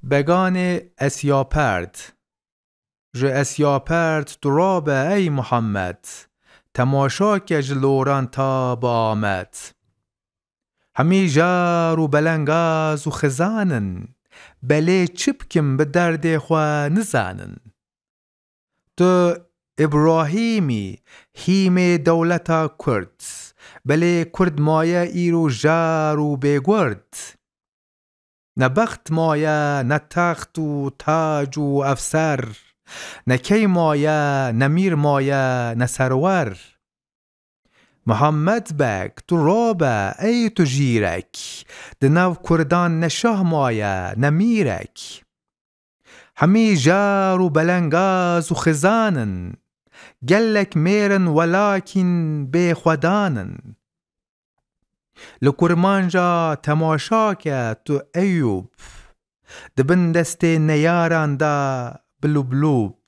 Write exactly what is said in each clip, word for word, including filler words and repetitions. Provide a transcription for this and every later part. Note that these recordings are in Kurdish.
Beganê Esyaperd. Ji Esyaperd tu rabe ey Muhammed, temaşa ke ji loran ta bi Amed. Hemî jar û belengaz û xizan in, belê çi bikim bi derdê xwe nizanin. Tu Îbrahîm î, hîmê dewleta Kurd, belê Kurd maye îro jar û bêgurd. Ne bext maye, ne text û tac û efser, ne key maye, ne mîr maye, ne serwer. Muhammed Beg, tu rabe, ey tu jîrek, di nav Kurdan ne şah maye, ne mîrek. Hemî jar û belengaz û xizan in, gelek mêr in welakîn bêxwedan in. Li kurmanca temaşa ke tu Eyûb, di bin destê neyaran de bilûblûb.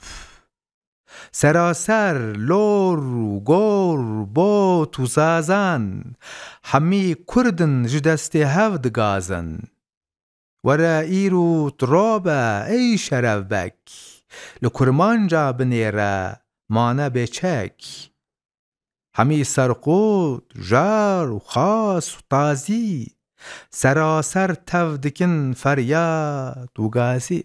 Seraser lor û gor, bot û zazan, hemî Kurd in ji destê hev digazin. Were îro tu rabe ey Şeref Beg, li kurmanca binêre mane bêçek. Hemî serqot, jar û xas û tazî, seraser tev dikin feryad û gazî.